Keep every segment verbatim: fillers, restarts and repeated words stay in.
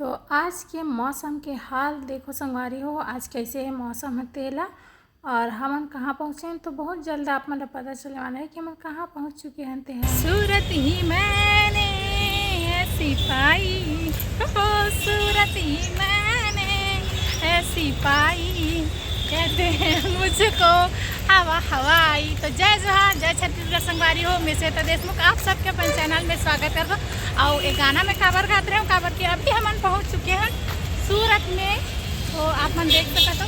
तो आज के मौसम के हाल देखो संगवारी हो, आज कैसे हे मौसम हे तेला। और हमन कहाँ पहुँचे हन, तो बहुत जल्द आप मन ला पता चलने वाला है कि हमन कहाँ पहुँच चुके हैं। ते हैं सूरत ही मैंने ऐसी पाई, ओ सूरत ही मैंने ऐसी पाई, कहते हैं मुझको हवा हवाई। तो जय जोहार, जय छत्तीसगढ़ संगवारी हो, मैं श्वेता देशमुख आप सबके अपन चैनल में स्वागत करत हों। अउ ए गाना में काबर गात रहे हूँ, काबर कि अभी हमन पहुँच चुके हैं सूरत में। तो आप मन देख सकत हो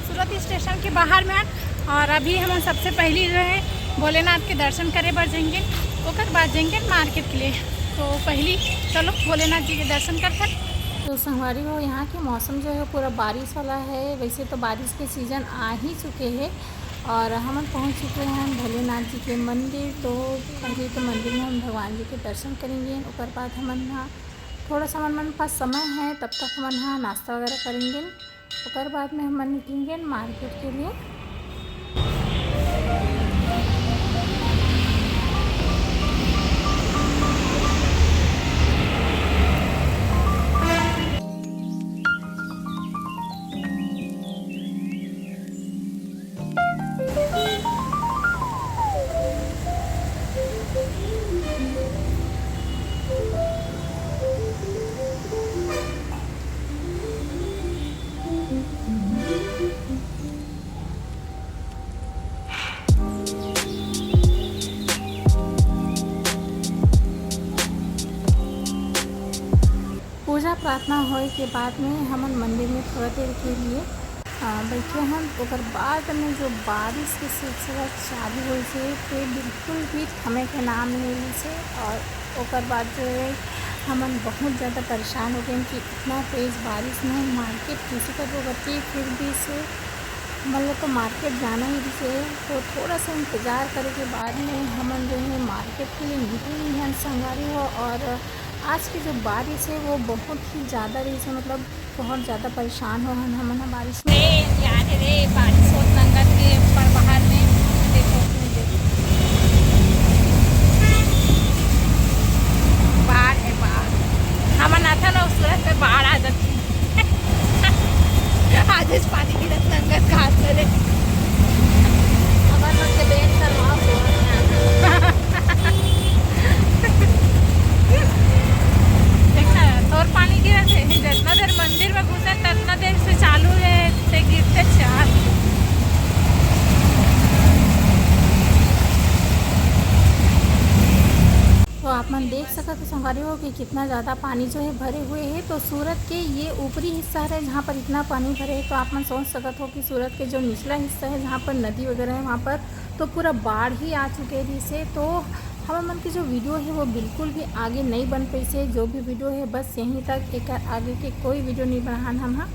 सूरत स्टेशन के बाहर में हन। और अभी हमन सबसे पहली जो है भोलेनाथ के दर्शन करे बर जाएंगे, ओकर बाद जाएंगे मार्केट के लिए। तो पहली चलो भोलेनाथ जी के दर्शन करथन। तो संगवारी हो, यहाँ के मौसम जो है पूरा बारिश वाला है। वैसे तो बारिश के सीजन आ ही चुके हैं और हमन पहुँच चुके हैं भोलेनाथ जी के मंदिर। तो पहले तो मंदिर में हम भगवान जी के दर्शन करेंगे, ओकर बाद हमन ह थोड़ा सा हमन मन पास समय है, तब तक हमन ह नाश्ता वगैरह करेंगे। ओकर बाद में हमन निकलेंगे मार्केट के लिए। पूजा प्रार्थना होए के बाद में हमन मंदिर में थोड़ा देर के लिए, अ, बैठे हन। ओकर बाद में जो बारिश के सिलसिला चालू होइस हे, ते बिल्कुल भी थमे के नाम नहीं लिस हे। और ओकर बाद जो है, हमन बहुत ज़्यादा परेशान हो गए कि इतना तेज़ बारिश में हम मार्केट कैसे करबो करके, फिर भी से मतलब तो मार्केट जाना ही रहिस हे। तो थोड़ा सा इंतज़ार करे के बाद में हमन जो है मार्केट के लिए निकले हन संगवारी हो। और आज की जो बारिश है वो बहुत ही ज़्यादा रहिस हे, मतलब बहुत ज़्यादा परेशान हो हन हमन ह बारिश में। रे, यार रे, बारिश होत नंगत के ऊपर बाहर में देखो, बाढ़ है, बाढ़। हमन आथन अउ सूरत में बाढ़ आ जाती। आज इस पानी गिरत नंगत घास में रे। हमर मन के बेन करवाओ, देख ना, तोर पानी गिरत हे, जितना देर मंदिर में घुसे, ततना देर से चालू है, ते गिरते चार। तो आप मन देख सकत हो संगवारी हो कि कितना ज़्यादा पानी जो है भरे हुए है। तो सूरत के ये ऊपरी हिस्सा है जहाँ पर इतना पानी भरे है, तो आप मन सोच सकत हो कि सूरत के जो निचला हिस्सा है जहाँ पर नदी वगैरह है वहाँ पर तो पूरा बाढ़ ही आ चुके रहिस हे। तो हमर मन के जो वीडियो है वो बिल्कुल भी आगे नहीं बन पाइस हे। जो भी वीडियो है बस यहीं तक, एक आगे के कोई वीडियो नहीं बनाहन हम ह।